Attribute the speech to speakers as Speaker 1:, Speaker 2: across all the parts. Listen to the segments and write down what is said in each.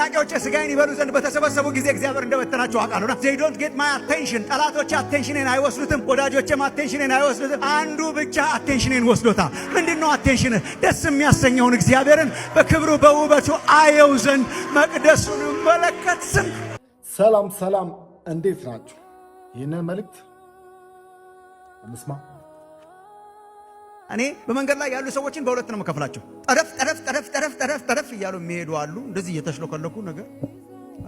Speaker 1: አስጨናቂዎቼ ስጋዬን ይበሉ ዘንድ በተሰበሰቡ ጊዜ እግዚአብሔር እንደበተናቸው አውቃለሁና they don't get my attention። ጠላቶቼ attention ኔን አይወስዱትም፣ ወዳጆቼም attention ኔን አይወስዱትም። አንዱ ብቻ attention ኔን ወስዶታል። ምንድን ነው attention? ደስ የሚያሰኘውን እግዚአብሔርን በክብሩ በውበቱ አየው ዘንድ መቅደሱን እመለከት ዘንድ።
Speaker 2: ሰላም ሰላም፣ እንዴት ናችሁ? ይህንን መልእክት እንስማ።
Speaker 1: እኔ በመንገድ ላይ ያሉ ሰዎችን በሁለት ነው የምከፍላቸው። ጠደፍ ጠደፍ ጠደፍ ጠደፍ ጠደፍ ጠደፍ እያሉ የሚሄዱ አሉ። እንደዚህ እየተሽለከለኩ ነገር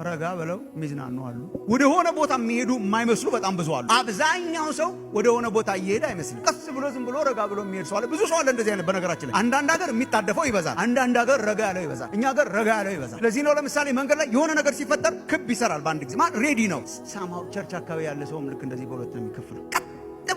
Speaker 1: ረጋ ብለው የሚዝናኑ አሉ። ወደ ሆነ ቦታ የሚሄዱ የማይመስሉ በጣም ብዙ አሉ። አብዛኛው ሰው ወደ ሆነ ቦታ እየሄደ አይመስልም። ቀስ ብሎ ዝም ብሎ ረጋ ብሎ የሚሄድ ሰው አለ። ብዙ ሰው አለ እንደዚህ አይነት። በነገራችን ላይ አንዳንድ ሀገር የሚጣደፈው ይበዛል፣ አንዳንድ ሀገር ረጋ ያለው ይበዛል። እኛ ሀገር ረጋ ያለው ይበዛል። ለዚህ ነው ለምሳሌ መንገድ ላይ የሆነ ነገር ሲፈጠር ክብ ይሰራል በአንድ ጊዜ። ማን ready ነው? Somehow church አካባቢ ያለ ሰውም ልክ እንደዚህ በሁለት ነው የሚከፍለው። ቀጥ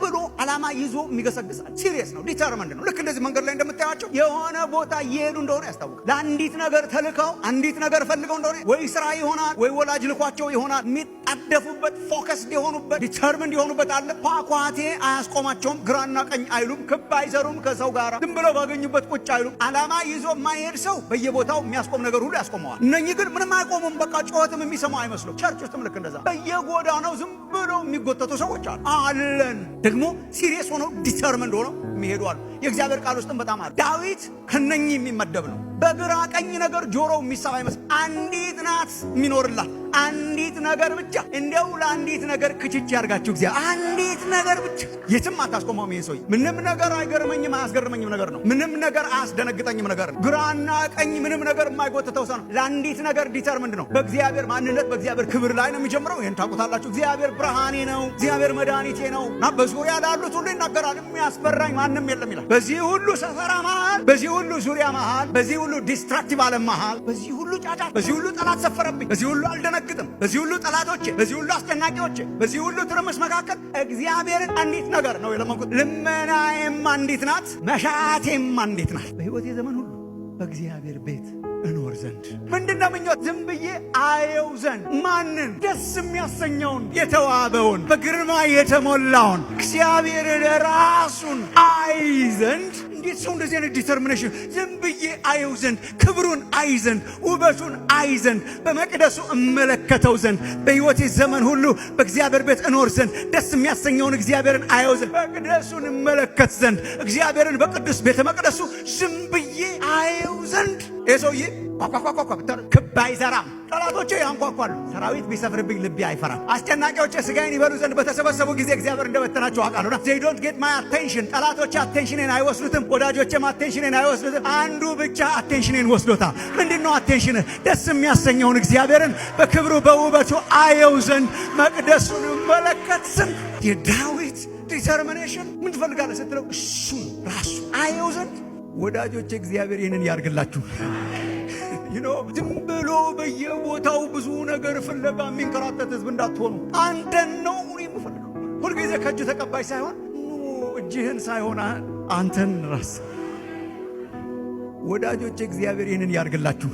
Speaker 1: ብሎ ዓላማ ይዞ የሚገሰግሳል። Serious ነው፣ determined ነው። ልክ እንደዚህ መንገድ ላይ እንደምታያቸው የሆነ ቦታ እየሄዱ እንደሆነ ያስታውቃል። ለአንዲት ነገር ተልከው አንዲት ነገር ፈልገው እንደሆነ፣ ወይ ስራ ይሆናል ወይ ወላጅ ልኳቸው ይሆናል። የሚጣደፉበት፣ focused የሆኑበት፣ determined የሆኑበት አለ። ኳኳቴ አያስቆማቸውም። ግራና ቀኝ አይሉም። ክብ አይሰሩም። ከሰው ጋር ዝም ብለው ባገኙበት ቁጭ አይሉም። ዓላማ ይዞ የማይሄድ ሰው በየቦታው የሚያስቆም ነገር ሁሉ ያስቆመዋል። እነኚህ ግን ምንም አይቆሙም። በቃ ጩኸትም የሚሰሙ አይመስሉም። Church ውስጥም ልክ እንደዛ በየጎዳናው ዝም ብለው የሚጎተቱ ሰዎች አሉ አለን። ደግሞ serious ሆነው determined ሆነው የሚሄዱ አሉ። የእግዚአብሔር ቃል ውስጥም በጣም አሉ። ዳዊት ከነኚህ የሚመደብ ነው። በግራ ቀኝ ነገር ጆሮው የሚሳብ አይመስል። አንዲት ናት የሚኖርላት፣ አንዲት ነገር ብቻ። እንዲያው ለአንዲት ነገር ክችች ያርጋችሁ እግዚአብሔር። አንዲት ነገር ብቻ የትም አታስቆመውም። ይሄን ሰውዬ ምንም ነገር አይገርመኝም፣ አያስገርመኝም ነገር ነው። ምንም ነገር አያስደነግጠኝም ነገር ነው። ግራና ቀኝ ምንም ነገር የማይጎትተው ሰው ነው። ለአንዲት ነገር determined ነው። በእግዚአብሔር ማንነት፣ በእግዚአብሔር ክብር ላይ ነው የሚጀምረው። ይህን ታውቁታላችሁ። እግዚአብሔር ብርሃኔ ነው፣ እግዚአብሔር መድኃኒቴ ነው እና በዙሪያ ላሉት ሁሉ ይናገራል። የሚያስፈራኝ ማንም የለም ይላል። በዚህ ሁሉ ሰፈራ መሃል፣ በዚህ ሁሉ ዙሪያ መሃል፣ በዚህ ሁሉ destructive ዓለም መሃል፣ በዚህ ሁሉ ጫጫታ፣ በዚህ ሁሉ ጠላት ሰፈረብኝ፣ በዚህ ሁሉ አልደነግጥም፣ በዚህ ሁሉ ጠላቶቼ፣ በዚህ ሁሉ አስጨናቂዎቼ፣ በዚህ ሁሉ ትርምስ መካከል እግዚአብሔርን አንዲት ነገር ነው የለመንኩት። ልመናዬም አንዲት ናት፣ መሻቴም አንዲት ናት፣ በሕይወቴ ዘመን ሁሉ በእግዚአብሔር ቤት እኖር ዘንድ። ምንድን ነው ምኞት? ዝም ብዬ አየው ዘንድ። ማንን? ደስ የሚያሰኘውን፣ የተዋበውን፣ በግርማ የተሞላውን እግዚአብሔርን ራሱን አይ ዘንድ። እንዴት ሰው እንደዚህ አይነት determination! ዝም ብዬ አየው ዘንድ፣ ክብሩን አይ ዘንድ፣ ውበቱን አይ ዘንድ፣ በመቅደሱ እመለከተው ዘንድ፣ በሕይወቴ ዘመን ሁሉ በእግዚአብሔር ቤት እኖር ዘንድ፣ ደስ የሚያሰኘውን እግዚአብሔርን አየው ዘንድ፣ መቅደሱን እመለከት ዘንድ፣ እግዚአብሔርን በቅዱስ ቤተ መቅደሱ ዝም ብዬ አየው ዘንድ። ይህ ሰውዬ ኳኳኳኳ ክብ አይዘራም። ጠላቶቼ ያንኳኳሉ። ሰራዊት ቢሰፍርብኝ ልቤ አይፈራም። አስጨናቂዎቼ ስጋዬን ይበሉ ዘንድ በተሰበሰቡ ጊዜ እግዚአብሔር እንደበተናቸው አውቃለሁና they don't get my attention። ጠላቶቼ attention ኔን አይወስዱትም፣ ወዳጆቼም attention ኔን አይወስዱትም። አንዱ ብቻ attention ኔን ወስዶታል። ምንድን ነው attention? ደስ የሚያሰኘውን እግዚአብሔርን በክብሩ በውበቱ አየው ዘንድ፣ መቅደሱን እመለከት ዘንድ። የዳዊት determination ምን ትፈልጋለህ ስትለው እሱን ራሱ አየው ዘንድ። ወዳጆች፣ እግዚአብሔር ይህንን ያርግላችሁ። ዝም ብሎ በየቦታው ብዙ ነገር ፍለጋ የሚንከራተት ህዝብ እንዳትሆኑ። አንተን ነው እኔ የምፈልገው። ሁልጊዜ ከእጅ ተቀባይ ሳይሆን፣ እጅህን ሳይሆን አንተን ራስ። ወዳጆች፣ እግዚአብሔር ይህንን ያርግላችሁ።